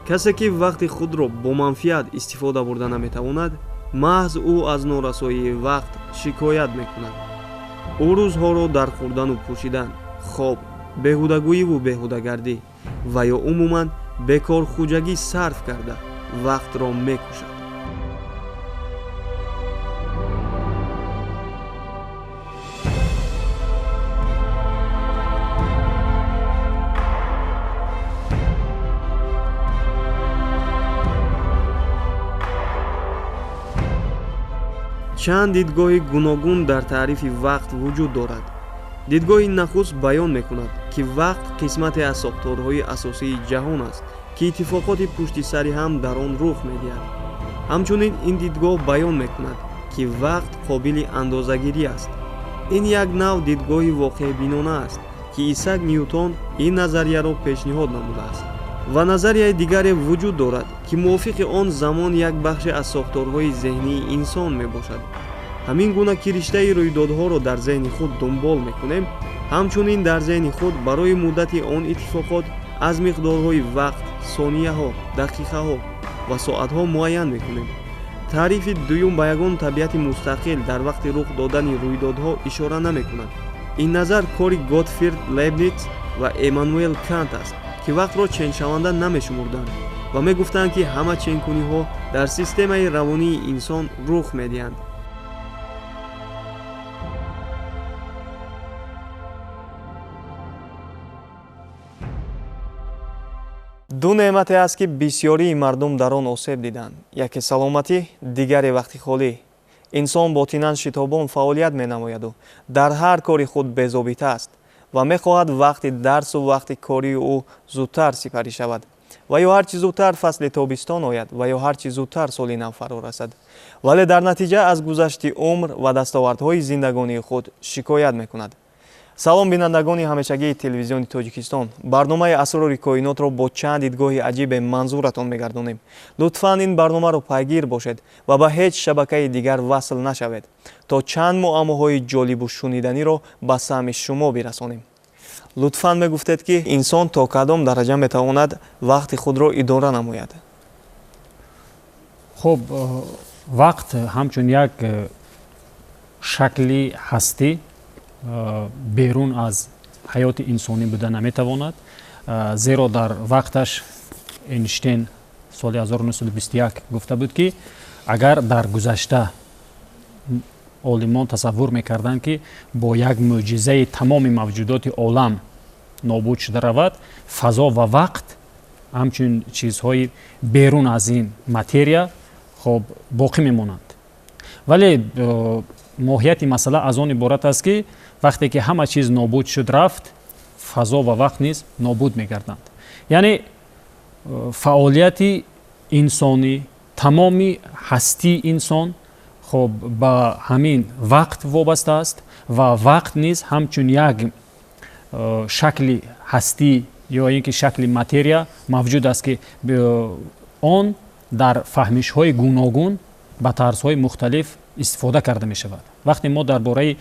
Касе ки вақти худро бо манфиат истифода бурда наметавонад, маҳз ӯ аз норасоии вақт шикоят мекунад. Ӯ рӯзҳоро дар хӯрдану пӯшидан, хоб, беҳудагӯиву беҳудагардӣ ва ё умуман бекорхуҷагӣ сарф карда вақтро мекушад. Чанд дидгоҳи гуногун дар таърифи вақт вуҷуд дорад. Дидгоҳи нахуст баён мекунад, ки вақт қисмате аз сохторҳои асосии ҷаҳон аст, ки иттифоқоти пушти сари ҳам дар он рух медиҳад. Ҳамчунин ин дидгоҳ баён мекунад, ки вақт қобили андозагирӣ аст. Ин як нав дидгоҳи воқеъбинона аст, ки Исаак Ньютон ин назарияро пешниҳод намудааст. Ва назарияи дигаре вуҷуд дорад, ки мувофиқи он замон як бахше аз сохторҳои зеҳнии инсон мебошад. Ҳамин гуна ки риштаи рӯйдодҳоро дар зеҳни худ дунбол мекунем, ҳамчунин дар зеҳни худ барои муддати он иттифоқот аз миқдорҳои вақт, сонияҳо, дақиқаҳо ва соатҳо муайян мекунем. Таърифи дуюм ба ягон табиати мустақил дар вақти рух додани рӯйдодҳо ишора намекунад. Ин назар кори Готфрид Лейбниц ва Эммануэл Кант аст, ки вақтро ченшаванда намешумурданд ва мегуфтанд, ки ҳама ченкуниҳо дар системаи равонии инсон рух медиҳанд. Ду неъмате аст, ки бисёрии мардум дар он осеб диданд. Яке саломатӣ, дигаре вақти холӣ. Инсон ботинан шитобон фаъолият менамояду дар ҳар кори худ безобита аст ва мехоҳад вақти дарсу вақти кории ӯ зудтар сипарӣ шавад ва ё ҳарчи зудтар фасли тобистон ояд ва ё ҳарчи зудтар соли нав фаро расад. Вале дар натиҷа аз гузашти умр ва дастовардҳои зиндагонии худ шикоят мекунад. Салом, бинандагони ҳамешагии телевизиони Тоҷикистон. Барномаи Асрори коинотро бо чанд дидгоҳи аҷибе манзуратон мегардонем. Лутфан ин барномаро пайгир бошед ва ба ҳеҷ шабакаи дигар васл нашавед, то чанд муаммоҳои ҷолибу шуниданиро ба самъи шумо бирасонем. Лутфан мегуфтед, ки инсон то кадом дараҷа метавонад вақти худро идора намояд? Хуб, вақт ҳамчун як шакли ҳастӣ берун аз ҳаёти инсонӣ буда наметавонад, зеро дар вақташ Эйнштейн соли 1921 гуфта буд, ки агар дар гузашта олимон тасаввур мекарданд, ки бо як мӯъҷизаи тамоми мавҷудоти олам нобуд шуда равад, фазо ва вақт ҳамчун чизҳои берун аз ин материя хоб боқӣ мемонанд. Вале моҳияти масъала аз он иборат аст, ки вақте ки ҳама чиз нобуд шуд рафт, фазо ва вақт низ нобуд мегарданд. Яъне фаъолияти инсонӣ, тамоми ҳастии инсон хоб ба ҳамин вақт вобаста аст ва вақт низ ҳамчун як шакли ҳастӣ ё ин ки шакли материя мавҷуд аст, ки он дар фаҳмишҳои гуногун ба тарзҳои мухталиф истифода карда мешавад. Вақте мо дар бораи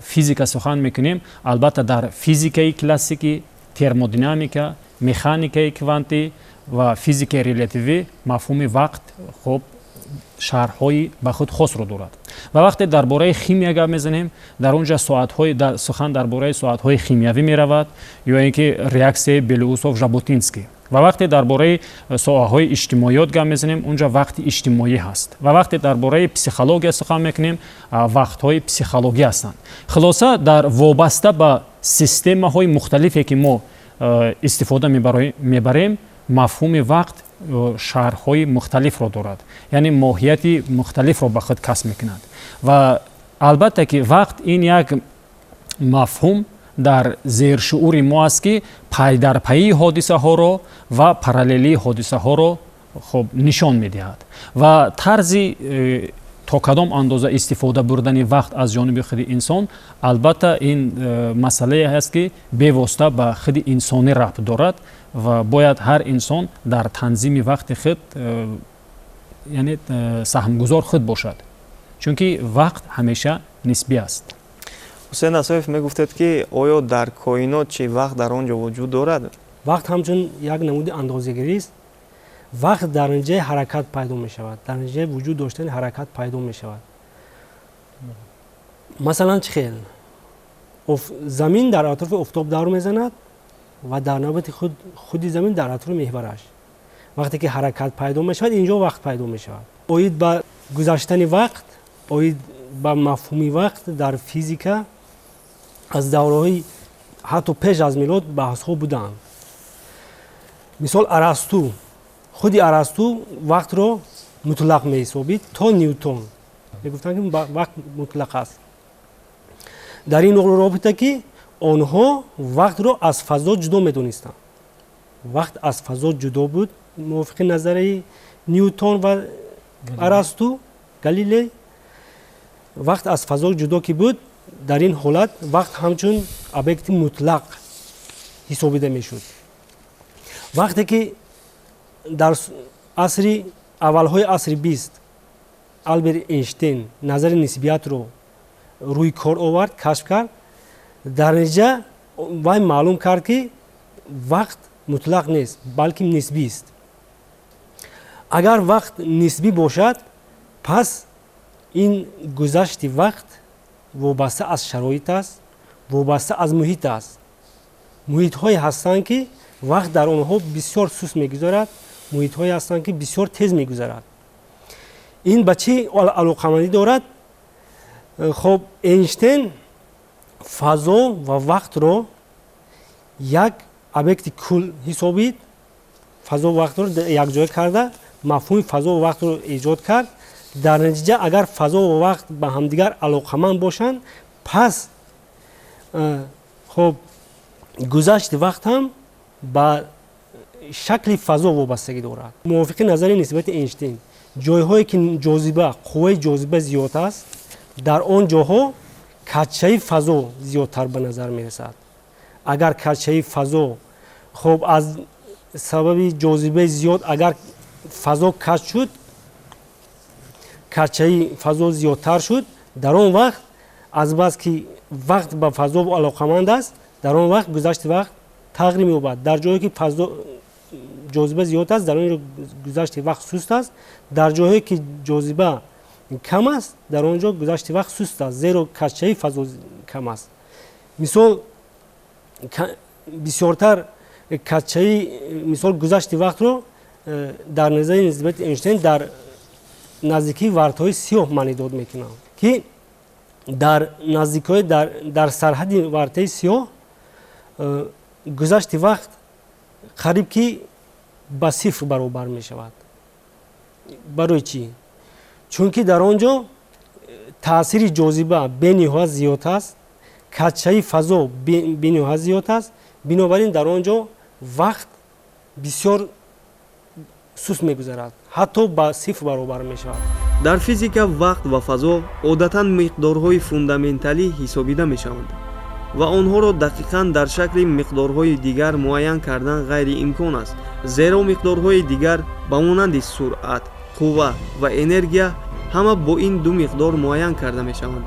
физика сухан мекунем, албатта дар физикаи классикӣ, термодинамика, механикаи квантӣ ва физикаи релятивӣ мафҳуми вақт хоб шарҳҳои ба худ хосро дорад. Ва вақте дар бораи химия гап мезанем, дар он ҷа соатҳои сухан дар бораи соатҳои химиявӣ меравад ё ин ки реаксияи Белоусов Жаботинский. Ва вақте дар бораи соҳаҳои иҷтимоиёт гап мезанем, он ҷа вақти иҷтимоӣ ҳаст. Ва вақте дар бораи психология сухан мекунем, вақтҳои психологӣ ҳастанд. Хулоса, дар вобаста ба системаҳои мухталифе, ки мо истифода мебарем, мафҳуми вақт шарҳҳои мухталифро дорад, яъне моҳияти мухталифро ба худ касб мекунад. Ва албатта ки вақт ин як мафҳум дар зершуури мо аст, ки пайдарпайии ҳодисаҳоро ва параллелии ҳодисаҳоро хоб нишон медиҳад. Ва тарзи то кадом андоза истифода бурдани вақт аз ҷониби худи инсон, албатта ин масъалае ҳаст, ки бевосита ба худи инсонӣ рабт дорад ва бояд ҳар инсон дар танзими вақти худ яъне саҳмгузор худ бошад, чунки вақт ҳамеша нисбӣ аст. Ҳусейн Асоев, мегуфтед, ки оё дар коинот чӣ вақт дар он ҷо вуҷуд дорад? Вақт ҳамчун як намуди андозагирист. Вақт дар натиҷаи ҳаракат пайдо мешавад, дар натиҷаи вуҷуд доштани ҳаракат пайдо мешавад. Масалан, чӣ хел замин дар атрофи офтоб давр мезанад ва дар навбати худ худи замин дар атрофи меҳвараш. Вақте ки ҳаракат пайдо мешавад, инҷо вақт пайдо мешавад. Оид ба гузаштани вақт, оид ба мафҳуми вақт дар физика аз давраҳои ҳатто пеш аз милод баҳсҳо буданд. Мисол, Арасту, худи Арасту вақтро мутлақ меҳисобид, то Ньютон мегуфтанд, ки вақт мутлақ аст. Дар ин робита, ки онҳо вақтро аз фазо ҷудо медонистанд. Вақт аз фазо ҷудо буд мувофиқи назарияи Ньютон ва Арасту, Галилей. Вақт аз фазо ҷудо ки буд, дар ин ҳолат вақт ҳамчун объекти мутлақ ҳисобида мешуд. Вақте ки дар асри аввалҳои асри 20 Алберт Эйнштейн назари нисбиятро рӯи кор овард, кашф кард, дар натиҷа вай маълум кард, ки вақт мутлақ нест, балки нисбист. Агар вақт нисбӣ бошад, пас ин гузашти вақт вобаста аз шароит аст, вобаста аз муҳит аст. Муҳитҳое ҳастанд, ки вақт дар онҳо бисёр суст мегузарад, муҳитҳое ҳастанд, ки бисёр тез мегузарад. Ин ба чӣ алоқамандӣ дорад? Хоб, Эйнштейн фазо ва вақтро як объекти кул ҳисобид, фазо вақтро якҷоя карда, мафҳуми фазо ва вақтро эҷод кард. Дар натиҷа, агар фазо ва вақт ба ҳамдигар алоқаманд бошанд, пас хоб, гузашти вақт ҳам ба шакли фазо вобастагӣ дорад. Мувофиқи назари нисбати Эйнштейн, ҷойҳое ки ҷозиба, қувваи ҷозиба зиёд аст, дар он ҷоҳо качаи фазо зиёдтар ба назар мерасад. Агар качаи фазо, хоб, аз сабаби ҷозибаи зиёд агар фазо кач шуд, качаи фазо зиёдтар шуд, дар он вақт, азбаски вақт ба фазо алоқаманд аст, дар он вақт гузашти вақт тағйир меёбад. Дар ҷое ки фазо ҷозиба зиёд аст, дар он ҷо гузашти вақт суст аст. Дар ҷоҳое ки ҷозиба кам аст, дар он ҷо гузашти вақт суст аст, зеро качаи фазо кам аст. Мисол, бисёртар качаи, мисол, гузашти вақтро дар назари нисбати Эйнштейн дар наздикии вартҳои сиёҳ маънидод мекунанд, ки дар наздикҳои дар сарҳади вартаи сиёҳ гузашти вақт қариб ки ба сифр баробар мешавад. Барои чӣ? Чунки дар он ҷо таъсири ҷозиба бениҳоят зиёд аст, качаи фазо бениҳоят зиёд аст. Бинобар ин дар он ҷо вақт бисёр суст мегузарад, ҳатто ба сифр баробар мешавад. Дар физика вақт ва фазо одатан миқдорҳои фундаменталӣ ҳисобида мешаванд ва онҳоро дақиқан дар шакли миқдорҳои дигар муайян кардан ғайриимкон аст, зеро миқдорҳои дигар ба монанди суръат, қувва ва энергия ҳама бо ин ду миқдор муайян карда мешаванд.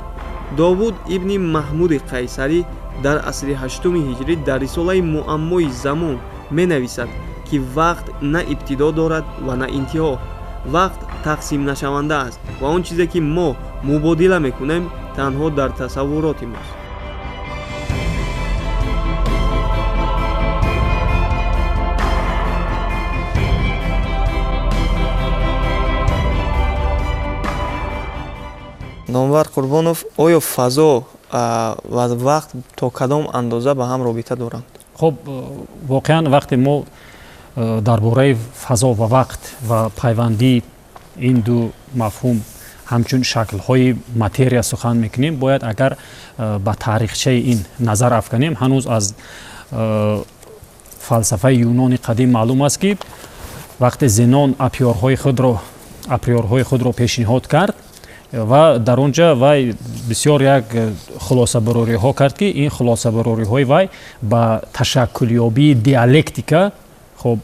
Довуд ибни Маҳмуди Қайсарӣ дар асри ҳаштуми ҳиҷрӣ дар рисолаи «Муаммои замон» менависад, ки вақт на ибтидо дорад ва на интиҳо. Вақт тақсимнашаванда аст ва он чизе, ки мо мубодила мекунем, танҳо дар тасаввуроти мост. Номвар Қурбонов, оё фазо ва вақт то кадом андоза ба ҳам робита доранд? Хуб, воқеан, вақте мо дар бораи фазо ва вақт ва пайвандии ин ду мафҳум ҳамчун шаклҳои материя сухан мекунем, бояд агар ба таърихчаи ин назар афканем, ҳанӯз аз фалсафаи юнони қадим маълум аст, ки вақте Зенон априорҳои худро пешниҳод кард ва дар он ҷа вай бисёр як хулосабарориҳо кард, ки ин хулосабарориҳои вай ба ташаккулёбии диалектика, хоб,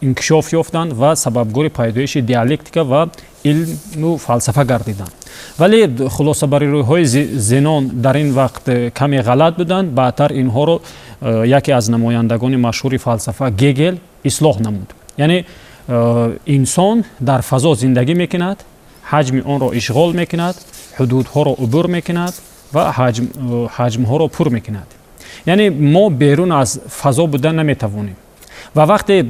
инкишоф ёфтанд ва сабабгори пайдоиши диалектика ва илму фалсафа гардиданд. Вале хулосабарориҳои Зенон дар ин вақт каме ғалат буданд. Баъдтар инҳоро яке аз намояндагони машҳури фалсафа, Гегел, ислоҳ намуд. Яъне инсон дар фазо зиндагӣ мекунад, ҳаҷми онро ишғол мекунад, ҳудудҳоро убур мекунад ва ҳаҷмҳоро пур мекунад. Яъне мо берун аз фазо будан наметавонем. Ва вақте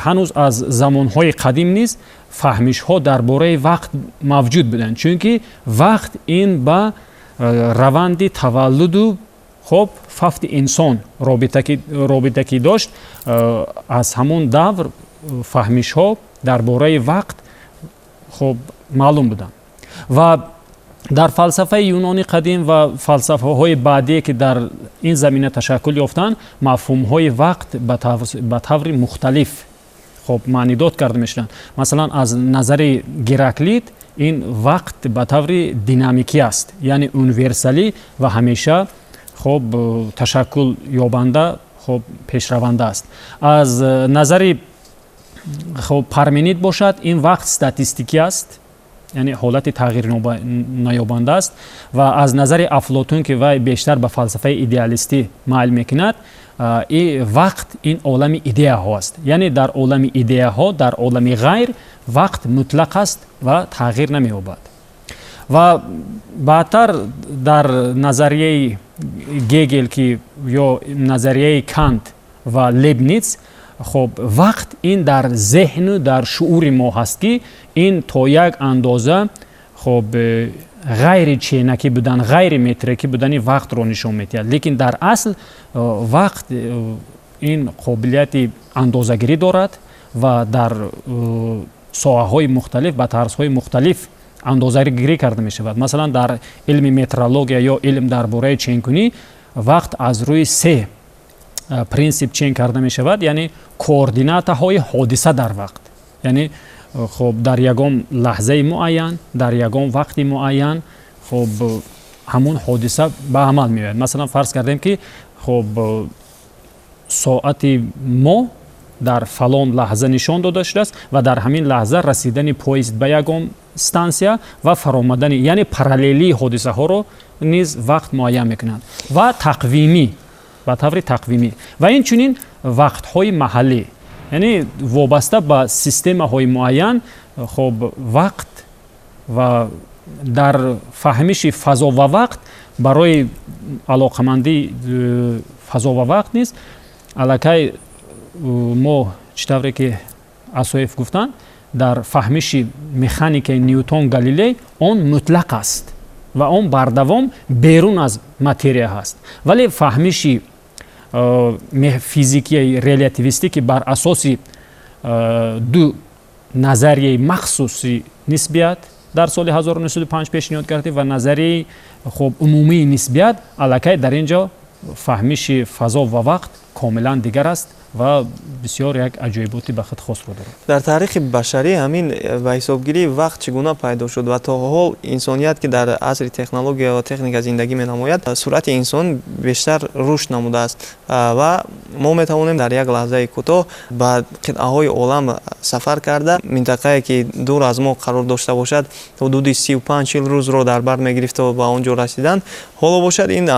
ҳанӯз аз замонҳои қадим низ фаҳмишҳо дар бораи вақт мавҷуд буданд, чунки вақт ин ба раванди таваллуду хоб фавти инсон робита ки дошт, аз ҳамон давр фаҳмишҳо дар бораи вақт хоб маълум буданд. Ва дар фалсафаи юнони қадим ва фалсафаҳои баъдие, ки дар ин замина ташаккул ёфтанд, мафҳумҳои вақт ба таври мухталиф хоб маънидод карда мешуданд. Масалан, аз назари Гераклит ин вақт ба таври динамикӣ аст, яъне универсалӣ ва ҳамеша хоб ташаккул ёбанда, хоб пешраванда аст. Аз назари хоб Парменид бошад, ин вақт статистикӣ аст, яъне ҳолати тағйирнаёбанда аст. Ва аз назари Афлотун, ки вай бештар ба фалсафаи идеалистӣ майл мекунад, и вақт ин олами идеяҳо аст, яъне дар олами идеяҳо, дар олами ғайр вақт мутлақ аст ва тағйир намеёбад. Ва баъдтар дар назарияи Гегел ки ё назарияи Кант ва Лейбниц, хоб вақт ин дар зеҳну дар шуури мо ҳаст, ки ин то як андоза хоб ғайри ченакӣ будан, ғайри метрикӣ будани вақтро нишон медиҳад. Лекин дар асл вақт ин қобилияти андозагирӣ дорад ва дар соҳаҳои мухталиф ба тарзҳои мухталиф андозагирӣ карда мешавад. Масалан, дар илми метрология ё илм дар бораи ченкунӣ вақт аз рӯи се принсип чен карда мешавад, яъне координатаҳои ҳодиса дар вақт, яъне хоб дар ягон лаҳзаи муайян, дар ягон вақти муайян хоб ҳамон ҳодиса ба амал меояд. Масалан, фарз кардем, ки хоб соати мо дар фалон лаҳза нишон дода шудааст ва дар ҳамин лаҳза расидани поезд ба ягон стансия ва фаромадани, яъне параллелии ҳодисаҳоро низ вақт муайян мекунад ва тақвимӣ, ба таври тақвимӣ, ва инчунин вақтҳои маҳаллӣ, яъне вобаста ба системаҳои муайян хоб вақт. Ва дар фаҳмиши фазо ва вақт, барои алоқамандии фазо ва вақт низ аллакай мо чӣ тавре ки Асоев гуфтанд, дар фаҳмиши механикаи Ньютон, Галилей он мутлақ аст ва он бардавом берун аз материя ҳаст. Вале фаҳмиши физикияи релятивистӣ, ки бар асоси ду назарияи махсуси нисбият дар соли 1905 пешниҳод гардид ва назарияи хоб умумии нисбият, аллакай дар ин ҷо фаҳмиши фазо ва вақт комилан дигар аст ва бисёр як аҷоиботи ба худ хосро дорад. Дар таърихи башарӣ ҳамин ба ҳисобгирии вақт чӣ гуна пайдо шуд ва то ҳол инсоният, ки дар асри технология ва техника зиндагӣ менамояд, суръати инсон бештар рушд намудааст ва мо метавонем дар як лаҳзаи кӯтоҳ ба қитъаҳои олам сафар карда, минтақае ки дур аз мо қарор дошта бошад, ҳудуди 35-40 рӯзро дар бар мегирифта ба он ҷо расидан, ҳоло бошад ин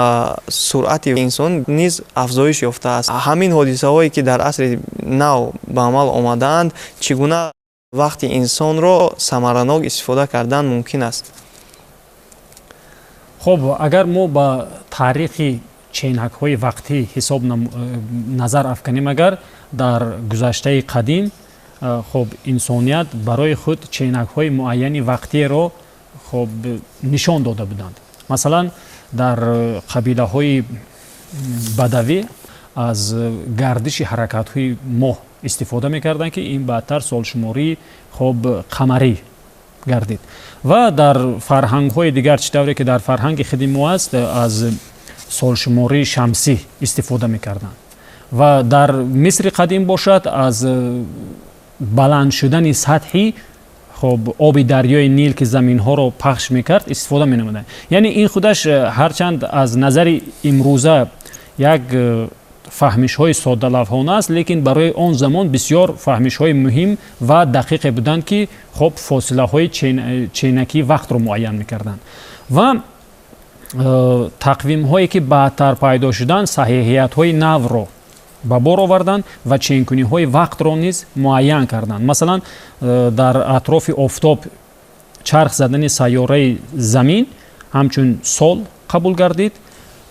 суръати инсон низ афзоиш ёфтааст. Ҳамин ҳодисаҳое ки дар асри нав ба амал омадаанд, чӣ гуна вақти инсонро самаранок истифода кардан мумкин аст? Хуб, агар мо ба таърихи ченакҳои вақтӣ ҳисоб назар афканем, агар дар гузаштаи қадим хуб инсоният барои худ ченакҳои муайяни вақтиеро хуб нишон дода буданд. Масалан, дар қабилаҳои бадавӣ аз гардиши ҳаракатҳои моҳ истифода мекарданд, ки ин баъдтар солшумории хоб қамарӣ гардид. Ва дар фарҳангҳои дигар, чӣ тавре ки дар фарҳанги худи мо аст, аз солшумории шамсӣ истифода мекарданд. Ва дар Мисри қадим бошад, аз баланд шудани сатҳи хоб оби дарёи Нил, ки заминҳоро пахш мекард, истифода менамуданд. Яъне ин худаш ҳарчанд аз назари имрӯза як фаҳмишҳои соддалавҳона аст, лекин барои он замон бисёр фаҳмишҳои муҳим ва дақиқе буданд, ки хоб фосилаҳои ченакии вақтро муайян мекарданд. Ва тақвимҳое ки баъдтар пайдо шуданд, саҳиҳиятҳои навро ба бор оварданд ва ченкуниҳои вақтро низ муайян карданд. Масалан, дар атрофи офтоб чарх задани сайёраи замин ҳамчун сол қабул гардид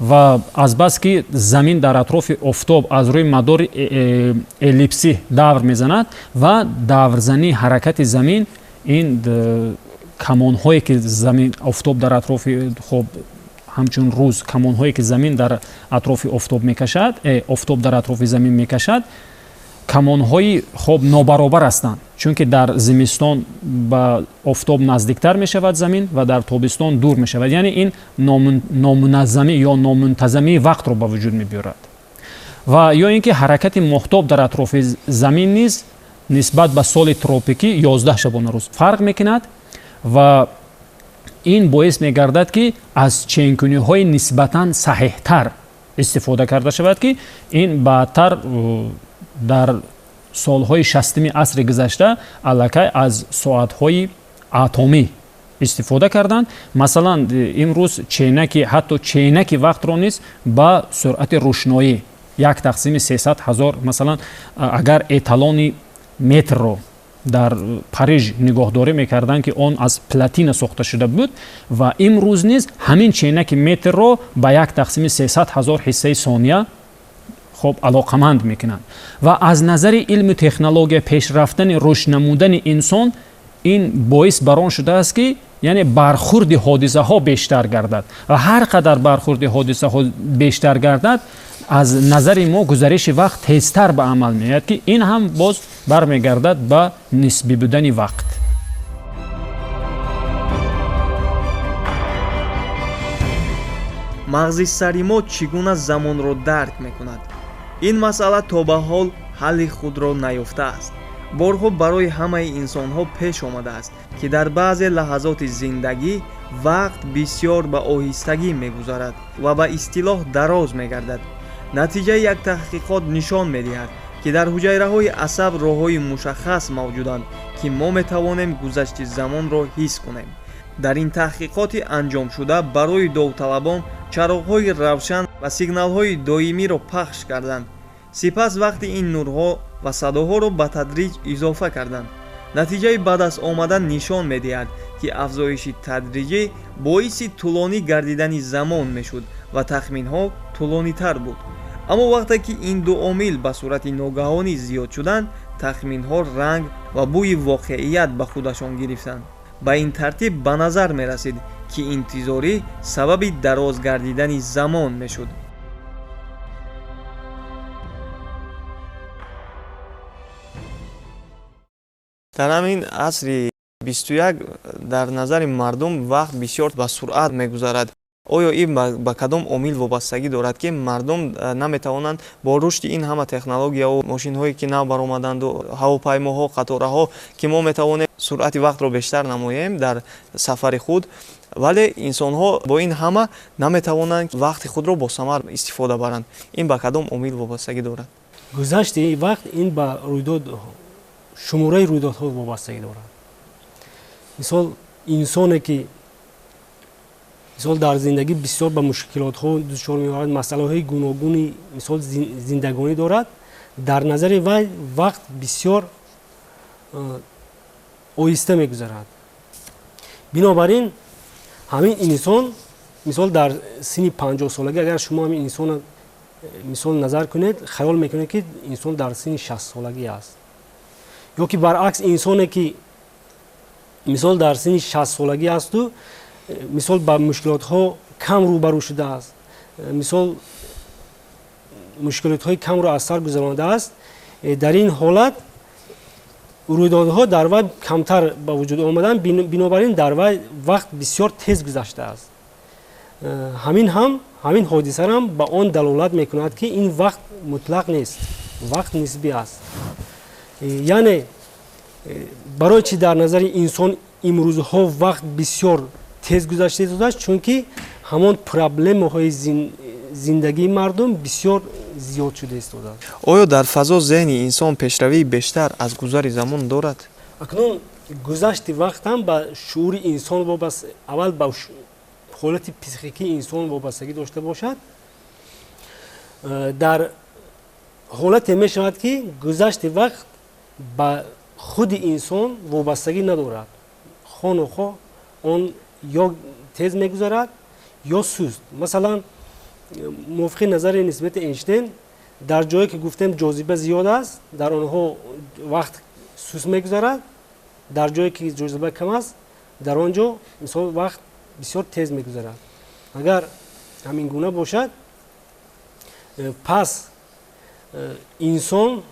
ва азбаски замин дар атрофи офтоб аз рӯи мадори эллипсӣ давр мезанад ва даврзании ҳаракати замин ин камонҳое ки замин офтоб дар атрофи хоб ҳамчун рӯз камонҳое ки замин дар атрофи офтоб мекашад, офтоб дар атрофи замин мекашад, камонҳои хоб нобаробар ҳастанд, чунки дар зимистон ба офтоб наздиктар мешавад замин ва дар тобистон дур мешавад. Яъне ин номуназзамӣ ё номунтазамии вақтро ба вуҷуд мебиёрад. Ва ё ин ки ҳаракати моҳтоб дар атрофи замин низ нисбат ба соли тропикӣ 11 шабонарӯз фарқ мекунад ва ин боис мегардад, ки аз ченкуниҳои нисбатан саҳеҳтар истифода карда шавад, ки ин баъдтар дар солҳои 60-ми асри гузашта аллакай аз соатҳои атомӣ истифода карданд. Масалан, имрӯз ченаки ҳатто ченаки вақтро низ ба суръати рӯшноӣ 1/300 000, масалан, агар эталони метрро дар Париж нигоҳдорӣ мекарданд, ки он аз платина сохта шуда буд, ва имрӯз низ ҳамин ченаки метрро ба 1/300 000 ҳиссаи сония хоб алоқаманд мекунанд. Ва аз назари илму технология пешрафтани рушд намудани инсон ин боис бар он шудааст, ки яъне бархурди ҳодисаҳо бештар гардад ва ҳар қадар бархурди ҳодисаҳо бештар гардад, аз назари мо гузариши вақт тезтар ба амал меояд, ки ин ҳам боз бармегардад ба нисбӣ будани вақт. Мағзи сари мо чӣ гуна замонро дарк мекунад? Ин масъала то ба ҳол ҳалли худро наёфтааст. Борҳо барои ҳамаи инсонҳо пеш омадааст, ки дар баъзе лаҳазоти зиндагӣ вақт бисёр ба оҳистагӣ мегузарад ва ба истилоҳ дароз мегардад. Натиҷаи як таҳқиқот нишон медиҳад, ки дар ҳуҷайраҳои асаб роҳҳои мушаххас мавҷуданд, ки мо метавонем гузашти замонро ҳис кунем. Дар ин таҳқиқоти анҷомшуда барои довталабон чароғҳои равшан ва сигналҳои доимиро пахш карданд. Сипас вақти ин нурҳо ва садоҳоро ба тадриҷ изофа карданд. Натиҷаи ба даст омада нишон медиҳад, ки афзоиши тадриҷӣ боиси тӯлонӣ гардидани замон мешуд ва тахминҳо тӯлонитар буд. Аммо вақте ки ин ду омил ба сурати ногаҳонӣ зиёд шуданд, тахминҳо ранг ва бӯи воқеият ба худашон гирифтанд. Ба ин тартиб ба назар мерасид, ки интизорӣ сабаби дароз гардидани замон мешуд. Дар ҳамин асри 21 дар назари мардум вақт бисёр ба суръат мегузарад. Оё ин ба кадом омил вобастагӣ дорад, ки мардум наметавонанд бо рушди ин ҳама технологияву мошинҳое, ки нав баромаданду ҳавопаймоҳо, қатораҳо, ки мо метавонем суръати вақтро бештар намоем дар сафари худ, вале инсонҳо бо ин ҳама наметавонанд вақти худро босамар истифода баранд? Ин ба кадом омил вобастагӣ дорад? Гузашти вақт ин ба рӯйдод, шумораи рӯйдодҳо вобастагӣ дорад. Мисол, инсоне ки мисол дар зиндагӣ бисёр ба мушкилотҳо дучор меорад, масъалаҳои гуногуни мисол зиндагонӣ дорад, дар назари вай вақт бисёр оҳиста мегузарад. Бинобар ин ҳамин инсон мисол дар синни 50-солагӣ агар шумо ҳамин инсона мисол назар кунед, хаёл мекунед, ки инсон дар синни 60-солагӣ аст. Ё ки баръакс, инсоне ки мисол дар синни 60-солагӣ асту мисол ба мушкилотҳо кам рӯбарӯ шудааст, мисол мушкилотҳои камро аз сар гузарондааст, дар ин ҳолат рӯйдодҳо дар вай камтар ба вуҷуд омаданд, бинобар ин дар вай вақт бисёр тез гузаштааст. Ҳамин ҳам ҳамин ҳодисарам ба он далолат мекунад, ки ин вақт мутлақ нест, вақт нисбӣ аст. Яъне барои чӣ дар назари инсон имрӯзҳо вақт бисёр тез гузашта истодааст? Чунки ҳамон проблемаҳои зиндагии мардум бисёр зиёд шуда истодааст. Оё дар фазо зеҳни инсон пешравии бештар аз гузари замон дорад? Акнун гузашти вақт ҳам ба шуури инсон вобаст, аввал ба ҳолати психикии инсон вобастагӣ дошта бошад. Дар Ҳолате мешавад, ки гузашти вақт ба худи инсон вобастагӣ надорад, хону хоҳ он ё тез мегузарад, ё суст. Масалан, мувофиқи назари нисбати Эйнштейн, дар ҷое ки гуфтем ҷозиба зиёд аст, дар онҳо вақт суст мегузарад, дар ҷое ки ҷозиба кам аст, дар он ҷо, мисол, вақт бисёр тез мегузарад. Агар ҳамин гуна бошад, пас инсон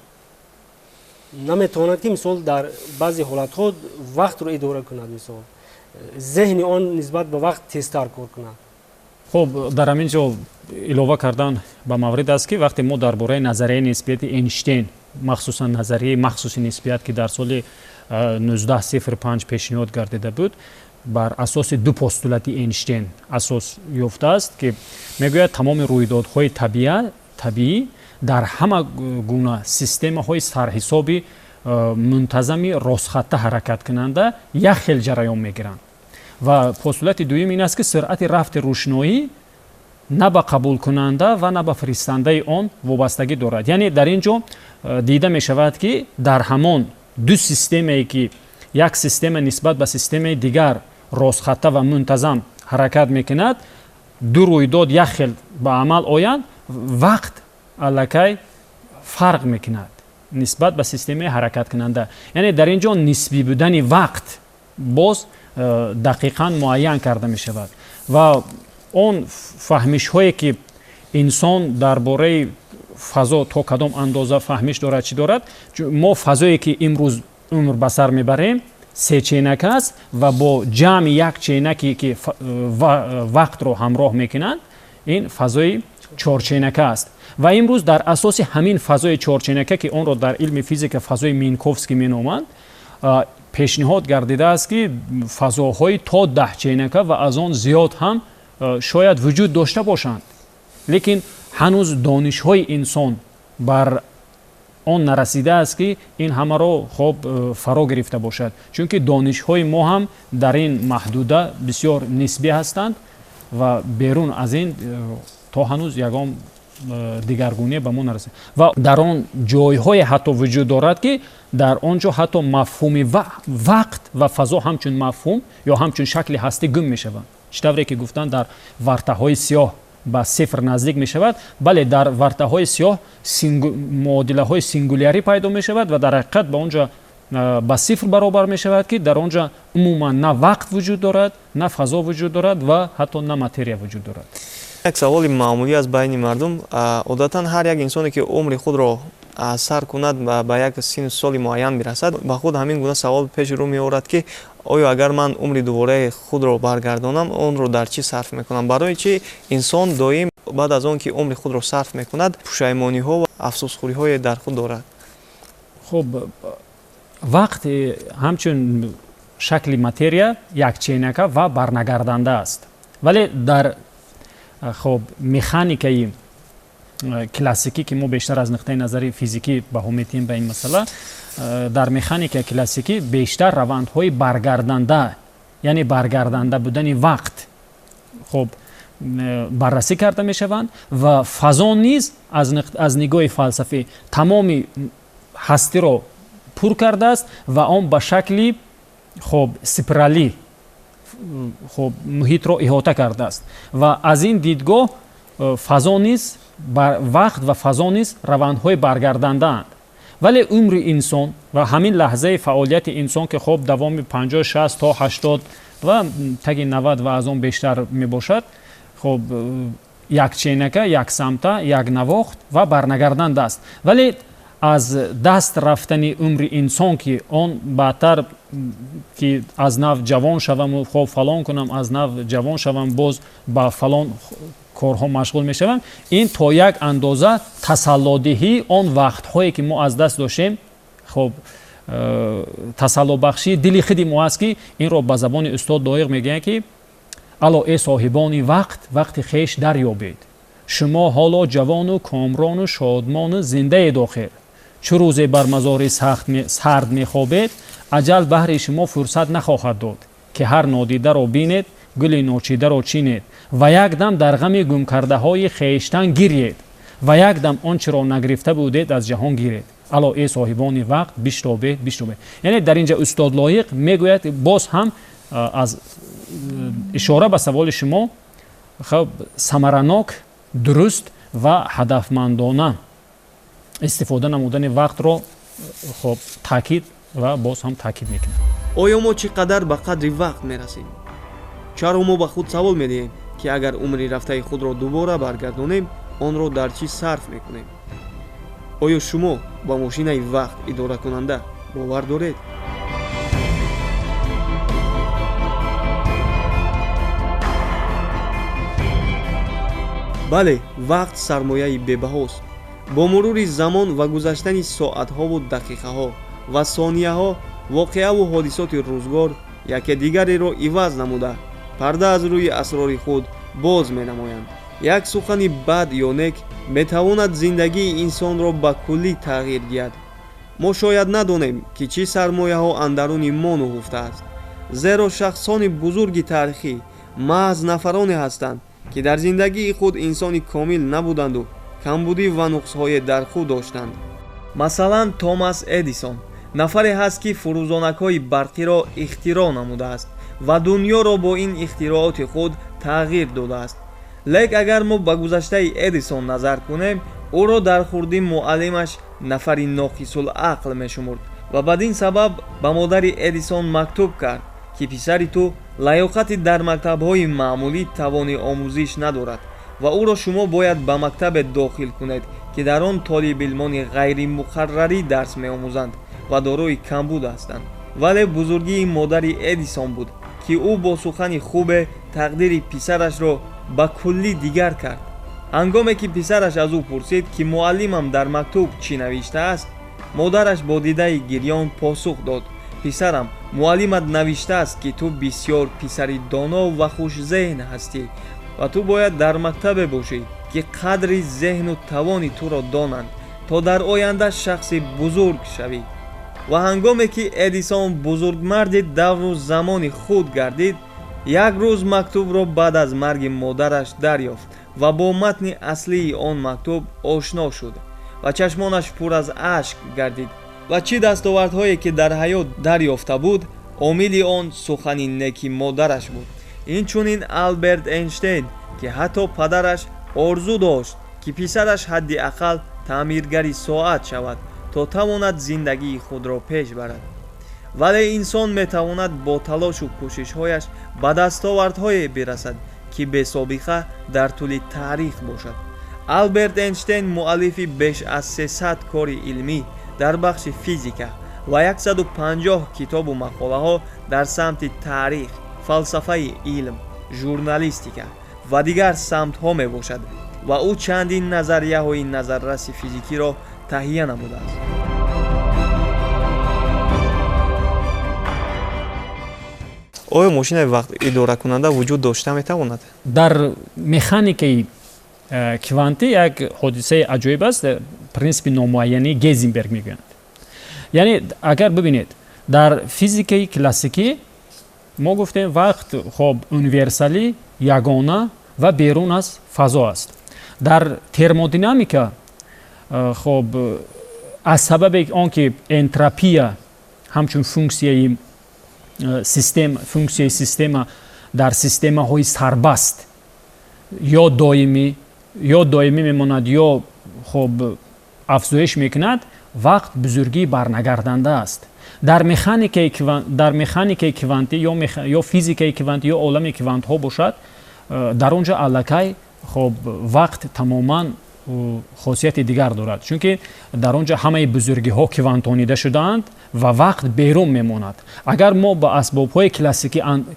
наметавонад, ки, мисол, дар баъзе ҳолатҳо вақтро идора кунад, мисол, зеҳни он нисбат ба вақт тезтар кор кунад. Хуб, дар ҳамин ҷо илова кардан ба маврид аст, ки вақте мо дар бораи назарияи нисбияти Эйнштейн, махсусан назарияи махсуси нисбият, ки дар соли 1905 пешниҳод гардида буд, бар асоси ду постулати Эйнштейн асос ёфтааст, ки мегӯяд, тамоми рӯйдодҳои табиӣ дар ҳама гуна системаҳои сарҳисоби мунтазами ростхатта ҳаракаткунанда як хел ҷараён мегиранд. Ва постулати дуюм ин аст, ки суръати рафти рӯшноӣ на ба қабулкунанда ва на ба фиристандаи он вобастагӣ дорад. Яъне дар ин ҷо дида мешавад, ки дар ҳамон ду системае, ки як система нисбат ба системаи дигар ростхатта ва мунтазам ҳаракат мекунад, ду рӯйдод як хел ба амал оянд, вақт аллакай фарқ мекунад нисбат ба системаи ҳаракаткунанда. Яъне дар ин ҷо нисбӣ будани вақт боз дақиқан муайян карда мешавад. Ва он фаҳмишҳое, ки инсон дар бораи фазо то кадом андоза фаҳмиш дорад, чӣ дорад, мо фазое, ки имрӯз умр ба сар мебарем, сеченак аст ва бо ҷамъи як ченаке, ки вақтро ҳамроҳ мекунанд, ин фазои чорченака аст. Ва имрӯз дар асоси ҳамин фазои чорченака, ки онро дар илми физика фазои Минковский меноманд, пешниҳод гардидааст, ки фазоҳои то 10 ченака ва аз он зиёд ҳам шояд вуҷуд дошта бошанд. Лекин ҳанӯз донишҳои инсон бар он нарасидааст, ки ин ҳамаро хоб фаро гирифта бошад, чунки донишҳои мо ҳам дар ин маҳдуда бисёр нисбӣ ҳастанд ва берун аз ин то ҳанӯз ягон дигаргуние ба мо нарасид. Ва дар он ҷойҳое ҳатто вуҷуд дорад, ки дар он ҷо ҳатто мафҳуми вақт ва фазо ҳамчун мафҳум ё ҳамчун шакли ҳастӣ гум мешаванд. Чӣ тавре ки гуфтанд, дар вартаҳои сиёҳ ба сифр наздик мешавад. Бале, дар вартаҳои сиёҳ муодилаҳои сингулярӣ пайдо мешавад ва дар ҳақиқат ба он ҷо ба сифр баробар мешавад, ки дар он ҷо умуман на вақт вуҷуд дорад, на фазо вуҷуд дорад ва ҳатто на материя вуҷуд дорад. Як саволи маъмулӣ аз байни мардум: одатан ҳар як инсоне, ки умри худро сар кунад, ба як синну соли муайян мирасад, ба худ ҳамин гуна савол пеши рӯ меорад, ки оё агар ман умри дубораи худро баргардонам, онро дар чӣ сарф мекунам? Барои чӣ инсон доим баъд аз он ки умри худро сарф мекунад, пушаймониҳо ва афсӯсхӯриҳое дар худ дорад? Хуб, вақт ҳамчун шакли материя якченака ва барнагарданда аст, вале дар, хоб, механикаи классикӣ, ки мо бештар аз нуқтаи назари физикӣ баҳо метиҳем ба ин масъала, дар механикаи классикӣ бештар равандҳои баргарданда, яъне баргарданда будани вақт, хоб, баррасӣ карда мешаванд. Ва фазо низ аз нигоҳи фалсафӣ тамоми ҳастиро пур кардааст ва он ба шакли, хоб, спиралӣ, хоб, муҳитро иҳота кардааст. Ва аз ин дидгоҳ фазо низ, вақт ва фазо низ равандҳои баргардандаанд. Вале умри инсон ва ҳамин лаҳзаи фаъолияти инсон, ки, хоб, давоми 50, 60 то 80 ва таги 90 ва аз он бештар мебошад, хоб, якченака, яксамта, якнавохт ва барнагарданда аст. Вале аз даст рафтани умри инсон, ки он баъдтар ки аз нав ҷавон шаваму, хоб, фалон кунам, аз нав ҷавон шавам, боз ба фалон корҳо машғул мешавам, ин то як андоза тасаллодиҳии он вақтҳое, ки мо аз даст доштем, хоб, тасаллобахшии дили худи мо аст, ки инро ба забони устод Лоиқ мегӯянд, ки: «Ало, э соҳибони вақт, вақти хеш дарёбед. Шумо ҳоло ҷавону комрону шодмону зиндаед. Охир чу рӯзе бар мазори сард мехобед, аҷал баҳри шумо фурсат нахоҳад дод, ки ҳар нодидаро бинед, гули ночидаро чинед ва як дам дар ғами гумкардаҳои хештан гирьед. Ва якдам он чиро нагирифта будед аз ҷаҳон гиред. Ало эй соҳибони вақт, биштобед, биштобед. Яъне дар инҷа устод Лоиқ мегӯяд, боз ҳам аз ишора ба саволи шумо, хуб, самаранок, дуруст ва ҳадафмандона истифода намудани вақтро, хуб, таъкид ва боз ҳам таъкид мекунад. Оё мо чӣ қадар ба қадри вақт мерасем? Чаро мо ба худ савол медиҳем, ки агар умри рафтаи худро дубора баргардонем, онро дар чӣ сарф мекунем? Оё шумо ба мошинаи вақт идоракунанда бовар доред? Бале, вақт сармояи бебаҳост. Бо мурури замон ва гузаштани соатҳову дақиқаҳо ва сонияҳо, воқеаву ҳодисоти рӯзгор яке дигареро иваз намуда, парда аз рӯи асрори худ боз менамоянд. Як сухани бад ё нек метавонад зиндагии инсонро ба куллӣ тағйир диҳад. Мо шояд надонем, ки чӣ сармояҳо андаруни мо нуҳуфтааст, зеро шахсони бузурги таърихӣ маҳз нафароне ҳастанд, ки дар зиндагии худ инсони комил набуданду камбудӣ ва нуқсҳое дар худ доштанд. Масалан, Томас Эдисон нафаре ҳаст, ки фурӯзонакҳои барқиро ихтироъ намудааст ва дунёро бо ин ихтирооти худ тағйир додааст. Лек агар мо ба гузаштаи Эдисон назар кунем, ӯро дар хурдӣ муаллимаш нафари ноқисулақл мешумурд ва бадин сабаб ба модари Эдисон мактуб кард, ки писари ту лаёқати дар мактабҳои маъмулӣ тавони омӯзиш надорад ва ӯро шумо бояд ба мактабе дохил кунед, ки дар он толибилмони ғайримуқаррарӣ дарс меомӯзанд ва дорои камбуд ҳастанд. Вале бузургии модари Эдисон буд, ки ӯ бо сухани хубе тақдири писарашро ба куллӣ дигар кард. Ҳангоме ки писараш аз ӯ пурсид, ки муаллимам дар мактуб чӣ навиштааст, модараш бо дидаи гирён посух дод: писарам, муаллимат навиштааст, ки ту бисёр писари доно ва хушзеҳн ҳастӣ ва ту бояд дар мактабе бошӣ, ки қадри зеҳну тавони туро донанд, то дар оянда шахси бузург шавӣ. Ва ҳангоме ки Эдисон бузургмарди давру замони худ гардид, як рӯз мактубро баъд аз марги модараш дарёфт ва бо матни аслии он мактуб ошно шуд ва чашмонаш пур аз ашк гардид ва чӣ дастовардҳое ки дар ҳаёт дарёфта буд, омили он сухани неки модараш буд. Инчунин Алберт Эйнштейн, ки ҳатто падараш орзу дошт, ки писараш ҳадди ақал таъмиргари соат шавад, то тавонад зиндагии худро пеш барад. Вале инсон метавонад бо талошу кӯшишҳояш ба дастовардҳое бирасад, ки бесобиқа дар тӯли таърих бошад. Алберт Эйнштейн муаллифи беш аз 300 кори илмӣ дар бахши физика ва 150 китобу мақолаҳо дар самти таърих, фалсафаи илм, журналистика ва дигар самтҳо мебошад ва ӯ чандин назарияҳои назарраси физикиро таҳия намудааст. Оё мошинаи вақт идоракунанда вуҷуд дошта метавонад? Дар механикаи квантӣ як ҳодисаи аҷоиб аст, принсипи номуайянии Гейзенберг мегӯянд. Яъне агар бибинед, дар физикаи классикӣ мо гуфтем, вақт, хоб, универсалӣ, ягона ва берун аз фазо аст. Дар термодинамика, хоб, аз сабаби он ки энтропия ҳамчун функсияи систем, функсияи система дар системаҳои сарбаст ё доимӣ мемонад, ё, хоб, афзоиш мекунад, вақт бузургии барнагарданда аст. Дар механикаи квантӣ ё физикаи квантӣ ё олами квантҳо бошад, дар он ҷо аллакай, хоб, вақт тамоман хосияти дигар дорад, чунки дар он ҷо ҳамаи бузургиҳо квантонида шудаанд ва вақт берун мемонад. Агар мо ба асбобҳои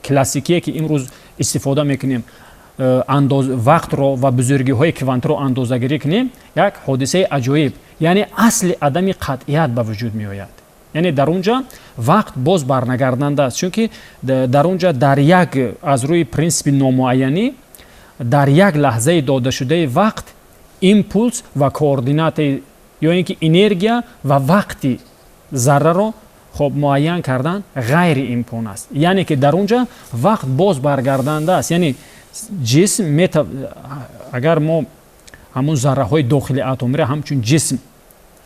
классикие, ки имрӯз истифода мекунем, вақтро ва бузургиҳои квантро андозагирӣ кунем, як ҳодисаи аҷоиб, яъне асли адами қатъият ба вуҷуд меояд. Яъне дар он ҷо вақт боз барнагарданда аст, чунки дар он ҷо дар як аз рӯи принсипи номуайянӣ дар як лаҳзаи додашудаи вақт импулс ва координатаи ё ин ки энергия ва вақти зарраро, хоб, муайян кардан ғайриимкон аст. Яъне ки дар он ҷо вақт боз баргарданда аст. Яъне ҷисм, агар мо ҳамон зарраҳои дохили атомиро ҳамчун ҷисм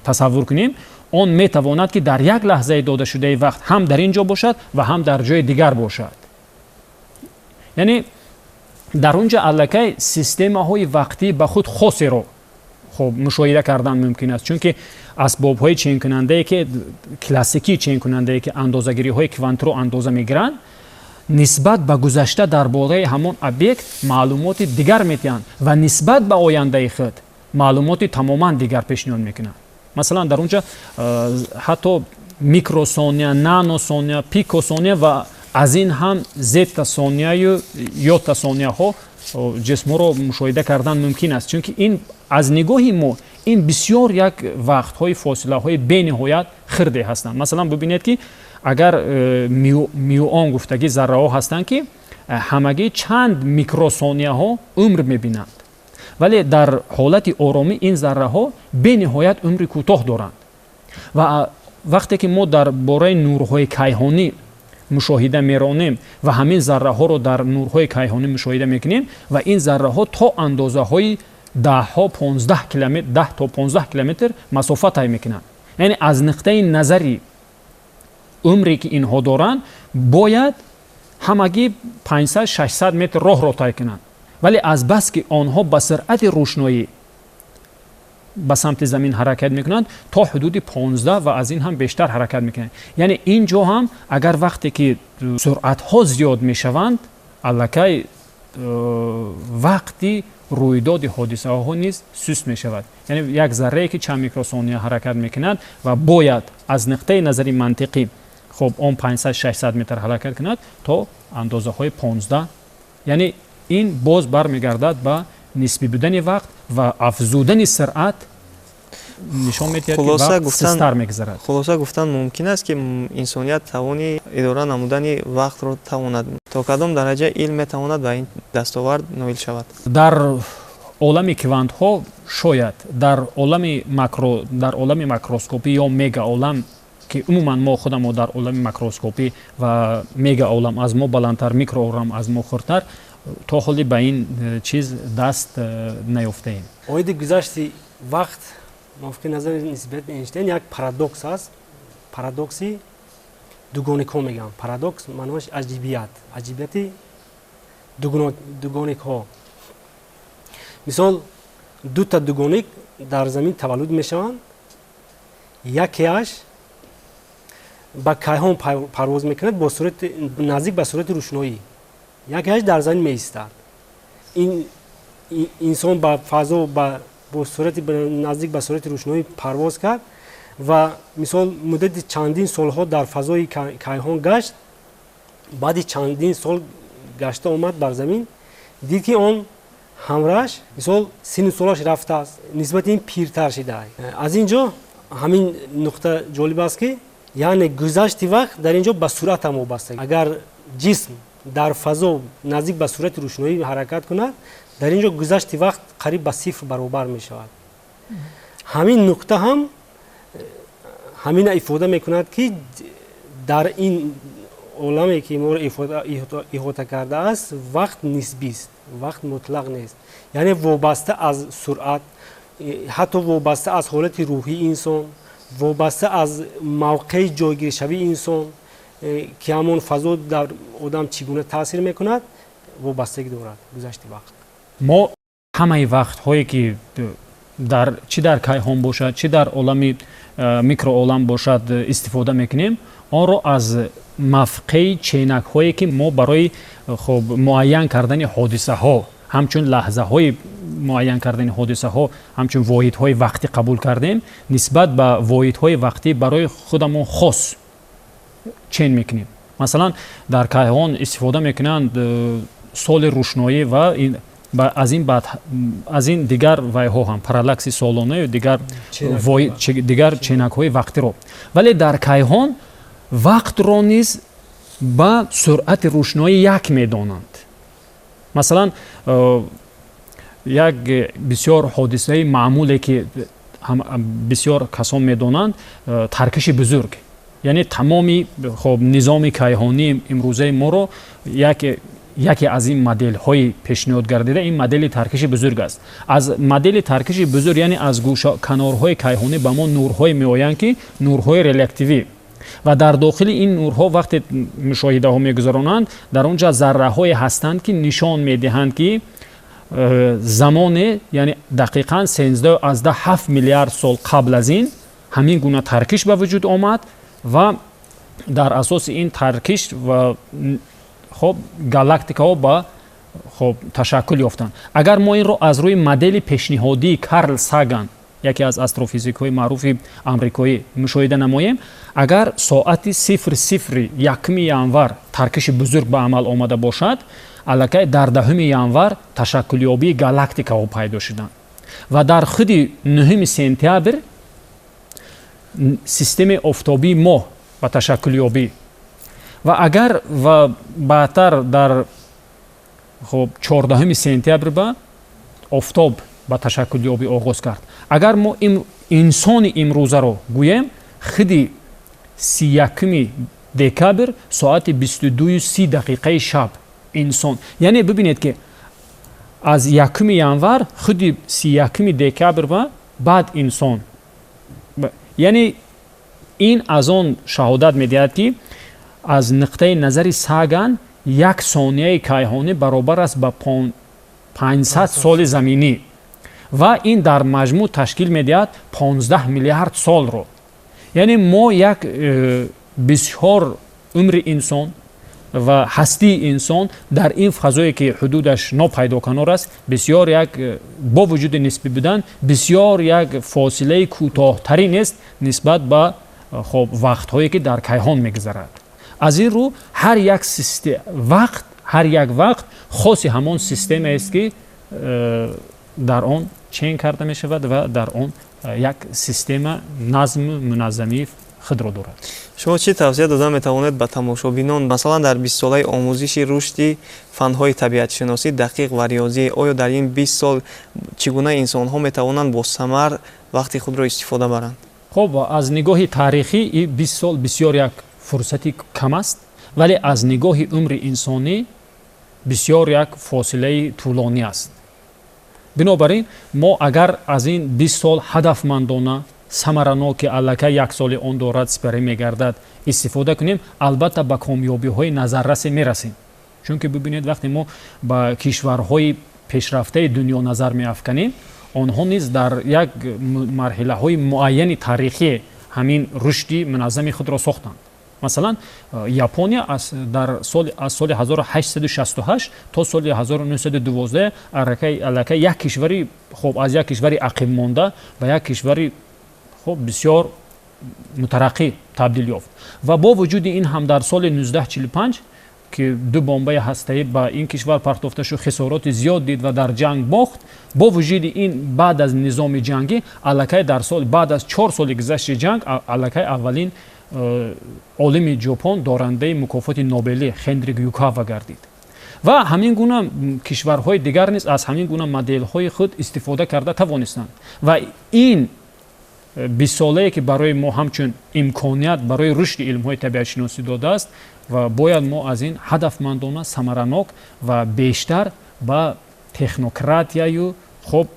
тасаввур кунем, он метавонад, ки дар як лаҳзаи додашудаи вақт ҳам дар ин ҷо бошад ва ҳам дар ҷои дигар бошад. Яъне дар он ҷо аллакай системаҳои вақтӣ ба худ хосеро хоб мушоҳида кардан мумкин аст, чунки асбобҳои ченкунандае, ки классикии ченкунандае, ки андозагириҳои квантро андоза мегиранд, нисбат ба гузашта дар бораи ҳамон объект маълумоти дигар метиҳанд ва нисбат ба ояндаи худ маълумоти тамоман дигар пешниҳод мекунанд. Масалан, дар он ҷо ҳатто микросония, наносония, пикосония ва аз ин ҳам зеттасонияю йотасонияҳо ҷисмҳоро мушоҳида кардан мумкин аст, чунки ин аз нигоҳи мо ин бисёр як вақтҳои фосилаҳои бениҳоят хирде ҳастанд. Масалан, бибинед, ки агар мюон гуфтагӣ зарраҳо ҳастанд, ки ҳамагӣ чанд микросонияҳо умр мебинанд, вале дар ҳолати оромӣ ин зарраҳо бениҳоят умри кӯтоҳ доранд. Ва вақте ки мо дар бораи нурҳои кайҳонӣ мушоҳида меронем ва ҳамин зарраҳоро дар нурҳои кайҳонӣ мушоҳида мекунем, ва ин зарраҳо то андозаҳои даҳҳо 15 километр, 10 то 15 километр масофа тай мекунанд. Яъне аз нуқтаи назари умре, ки инҳо доранд, бояд ҳамагӣ 500, 600 метр роҳро тай кунанд, вале аз бас ки онҳо ба суръати рӯшноӣ ба самти замин ҳаракат мекунанд, то ҳудуди 15 ва аз ин ҳам бештар ҳаракат мекунанд. Яъне ин ҷо ҳам агар вақте ки суръатҳо зиёд мешаванд, аллакай вақти рӯйдоди ҳодисаҳо низ суст мешавад. Яъне як заррае, ки чанд микросония ҳаракат мекунад ва бояд аз нуқтаи назари мантиқӣ хоб он 500, 600 метр ҳаракат кунад, то андозаҳои 15. Яъне ин боз бармегардад ба нисбӣ будани вақт ва афзудани суръат нишон медиҳад, ки вақт сустар мегузарад. Хулоса гуфтан мумкин аст, ки инсоният тавони идора намудани вақтро тавонад. То кадом дараҷа илм метавонад ба ин дастовард ноил шавад? Дар олами квантҳо шояд, дар олами макро, дар олами макроскопӣ ё мегаолам, ки умуман мо худамо дар олами макроскопӣ ва мегаолам аз мо баландтар, микроолам аз мо хурдтар, то ҳоли ба ин чиз даст наёфтаем. Оиди гузашти вақт мувофиқи назари нисбияти Эйнштейн як парадокс аст, парадокси дугоникҳо мегӯям. Парадокс маъноаш аҷибият, аҷибияти дугоникҳо. Мисол, дута дугоник дар замин таваллуд мешаванд, якеаш ба кайҳон парвоз мекунад бо сурати наздик ба сурати рӯшноӣ, якеаш дар замин меистад. Ин инсон ба фазо бо сурати наздик ба сурати рӯшноӣ парвоз кард ва мисол муддати чандин солҳо дар фазои кайҳон гашт. Баъди чандин сол гашта омад бар замин, дид, ки он ҳамрааш мисол сину солаш рафтааст, нисбати ин пиртар шидааст. Аз ин ҷо ҳамин нуқта ҷолиб аст, ки яъне гузашти вақт дар ин ҷо ба суръат ҳам вобаста. Агар ҷисм дар фазо наздик ба суръати рӯшноӣ ҳаракат кунад, дар ин ҷо гузашти вақт қариб ба сифр баробар мешавад. Ҳамин нуқта ҳам ҳамина ифода мекунад, ки дар ин оламе, ки моро иҳота кардааст, вақт нисбист, вақт мутлақ нест, яъне вобаста аз суръат, ҳатто вобаста аз ҳолати рӯҳии инсон, вобаста аз мавқеи ҷойгиршавии инсон, ки ҳамон фазо дар одам чӣ гуна таъсир мекунад, вобастагӣ дорад гузашти вақт. Мо ҳамаи вақтҳое, ки дар чӣ дар кайҳон бошад, чӣ дар олами микроолам бошад, истифода мекунем, онро аз мавқеи ченакҳое, ки мо барои хоб муайян кардани ҳодисаҳо, ҳамчун лаҳзаҳои муайян кардани ҳодисаҳо, ҳамчун воҳидҳои вақтӣ қабул кардем, нисбат ба воҳидҳои вақтӣ барои худамон хос чен мекунем. Масалан, дар кайҳон истифода мекунанд соли рӯшноӣ ва аз ин баъд аз ин дигар вайҳо ҳам, параллакси солонаю дигар ченакҳои вақтиро. Вале дар кайҳон вақтро низ ба суръати рӯшноӣ як медонанд. Масалан, як бисёр ҳодисаи маъмуле, ки бисёр касон медонанд, таркиши бузург, яъне тамоми хоб низоми кайҳонии имрӯзаи моро як Яке аз ин моделҳои пешниҳод гардида ин модели таркиши бузург аст. Аз модели таркиши бузург, яъне аз канорҳои кайҳонӣ ба мо нурҳое меоянд, ки нурҳои релятивӣ, ва дар дохили ин нурҳо вақте мушоҳидаҳо мегузаронанд, дар он ҷа зарраҳое ҳастанд, ки нишон медиҳанд, ки замоне, яъне дақиқан 13,7 миллиард сол қабл аз ин ҳамин гуна таркиш ба вуҷуд омад ва дар асоси ин таркиш ва хоб галактикаҳо ба хоб ташаккул ёфтанд. Агар мо инро аз рӯи модели пешниҳодии Карл Саган, яке аз астрофизикҳои маъруфи амрикоӣ, мушоҳида намоем, агар соати 00:01 январ таркиши бузург ба амал омада бошад, аллакай дар 10 январ ташаккулёбии галактикаҳо пайдо шуданд ва дар худи 9 сентябр системаи офтобии моҳ ба ташаккулёбӣ ва агар ва баъдтар дар хоб 14 сентябр ба офтоб ба ташаккулёбӣ оғоз кард. Агар мо инсони имрӯзаро гӯем, худи 31 декабр соати 22:30 шаб инсон, яъне бибинед, ки аз 1 январ худи 31 декабр ба баъд инсон, яъне ин аз он шаҳодат медиҳад, ки аз нуқтаи назари Саган як сонияи кайҳонӣ баробар аст ба 500 соли заминӣ ва ин дар маҷмӯъ ташкил медиҳад 15 миллиард солро. Яъне мо як бисёр умри инсон ва ҳастии инсон дар ин фазое, ки ҳудудаш нопайдоканор аст, бисёр як бо вуҷуди нисбӣ будан бисёр як фосилаи кӯтоҳтарин нест нисбат ба хоб вақтҳое, ки дар кайҳон мегузарад. Аз ин рӯ ҳар як вақт, ҳар як вақт хоси ҳамон системаест, ки дар он чен карда мешавад ва дар он як система назму муназзамии худро дорад. Шумо чӣ тавсия дода метавонед ба тамошобинон, масалан, дар 20-солаи омӯзиши рушди фанҳои табиатшиносӣ, дақиқ ва риёзӣ? Оё дар ин 20 сол чӣ гуна инсонҳо метавонанд бо самар вақти худро истифода баранд? Хоб, аз нигоҳи таърихӣ и 20 сол бисёр як фурсати кам аст, вале аз нигоҳи умри инсонӣ бисёр як фосилаи тӯлонӣ аст. Бинобар ин мо агар аз ин 20 сол ҳадафмандона, самаранок, ки аллакай як соли он дорад сипарӣ мегардад, истифода кунем, албатта ба комёбиҳои назаррасе мерасем. Чунки бибинед, вақте мо ба кишварҳои пешрафтаи дунё назар меафканем, онҳо низ дар як марҳилаҳои муайяни таърихие ҳамин рушди муназзами худро сохтанд. Масалан, Япония аз соли 1868 то соли 1912 аллакай як кишвари хоб аз як кишвари ақибмонда ба як кишвари хоб бисёр мутараққӣ табдил ёфт. Ва бо вуҷуди ин ҳам дар соли 1945, ки ду бомбаи ҳастаӣ ба ин кишвар партофта шуд, хисороти зиёд дид ва дар ҷанг бохт. Бо вуҷуди ин, баъд аз низоми ҷангӣ аллакай дар сол баъд аз 4 соли гузашти ҷанг аллакай аввалин олими ҷопон дорандаи мукофоти Нобелӣ Хендрик Юкава гардид. Ва ҳамин гуна кишварҳои дигар низ аз ҳамин гуна моделҳои худ истифода карда тавонистанд. Ва ин 20-солае, ки барои мо ҳамчун имконият барои рушди илмҳои табиатшиносӣ додааст, ва бояд мо аз ин ҳадафмандона, самаранок ва бештар ба технократияю хоб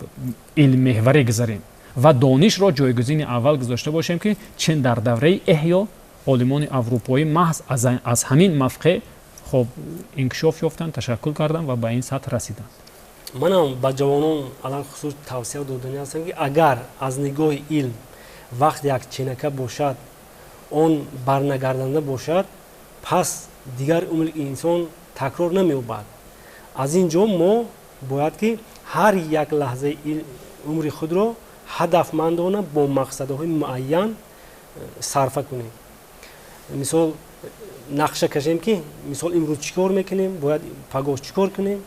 илммеҳварӣ гузарем ва донишро ҷойгузини аввал гузошта бошем, ки чун дар давраи эҳё олимони аврупоӣ маҳз аз ҳамин мавқеъ хоб инкишоф ёфтанд, ташаккул карданд ва ба ин сатҳ расиданд. Манам ба ҷавонон алалхусус тавсия додани ҳастам, ки агар аз нигоҳи илм вақт як ченака бошад, он барнагарданда бошад, пас дигар умри инсон такрор намеёбад. Аз ин ҷо мо бояд ки ҳар як лаҳзаи умри худро ҳадафмандона бо мақсадҳои муайян сарфа кунем. Мисол, нақша кашем, ки мисол имрӯз чӣ кор мекунем, бояд пагоҳ чӣ кор кунем.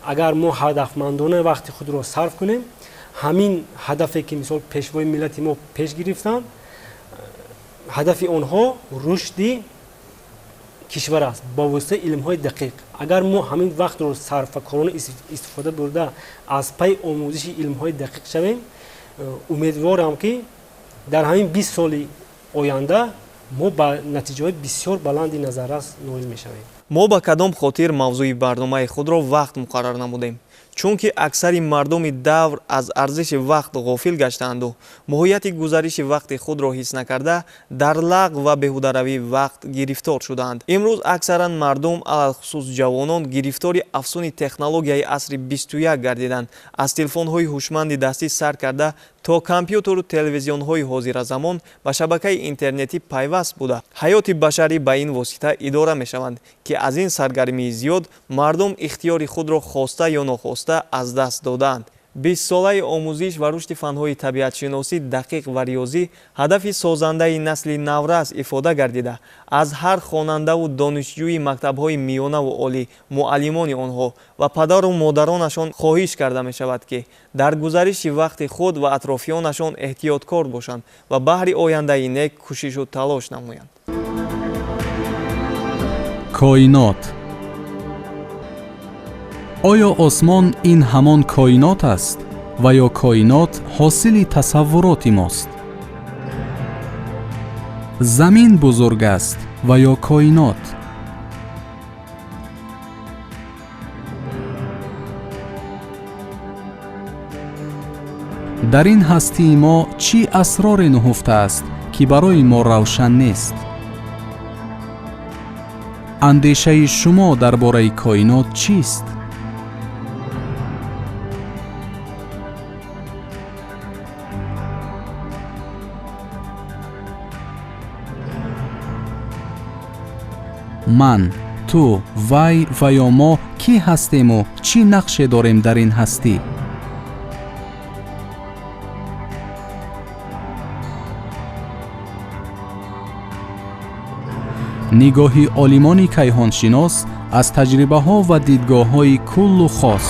Агар мо ҳадафмандона вақти худро сарф кунем, ҳамин ҳадафе, ки мисол пешвои миллати мо пеш гирифтанд, ҳадафи онҳо рушди кишвар аст бо воситаи илмҳои дақиқ. Агар мо ҳамин вақтро сарфакорона истифода бурда, аз пайи омӯзиши илмҳои дақиқ шавем, умедворам, ки дар ҳамин 20 соли оянда мо ба натиҷаҳои бисёр баланди назаррас ноил мешавем. Мо ба кадом хотир мавзӯи барномаи худро вақт муқаррар намудем? Чунки аксари мардуми давр аз арзиши вақт ғофил гаштаанду моҳияти гузариши вақти худро ҳис накарда, дар лағв ва беҳударавии вақт гирифтор шудаанд. Имрӯз аксаран мардум, алалхусус ҷавонон, гирифтори афсуни технологияи асри 21 гардиданд. Аз телефонҳои ҳушманди дастӣ сар карда то компютеру телевизионҳои ҳозиразамон ба шабакаи интернетӣ пайваст буда, ҳаёти башарӣ ба ин восита идора мешаванд, ки аз ин саргармии зиёд мардум ихтиёри худро хоста ё нохоста аз даст додаанд. 20-солаи омӯзиш ва рушди фанҳои табиатшиносӣ, дақиқ ва риёзӣ ҳадафи созандаи насли наврас ифода гардида, аз ҳар хонандаву донишҷӯи мактабҳои миёнаву олӣ, муаллимони онҳо ва падару модаронашон хоҳиш карда мешавад, ки дар гузариши вақти худ ва атрофиёнашон эҳтиёткор бошанд ва баҳри ояндаи нек кӯшишу талош намоянд. Коинот. Оё осмон ин ҳамон коинот аст ва ё коинот ҳосили тасаввуроти мост? Замин бузург аст ва ё коинот? Дар ин ҳастии мо чӣ асроре нуҳуфта аст, ки барои мо равшан нест? Андешаи шумо дар бораи коинот чист? Ман, ту, вай ва ё мо кӣ ҳастему чӣ нақше дорем дар ин ҳастӣ? Нигоҳи олимони кайҳоншинос аз таҷрибаҳо ва дидгоҳҳои куллу хос.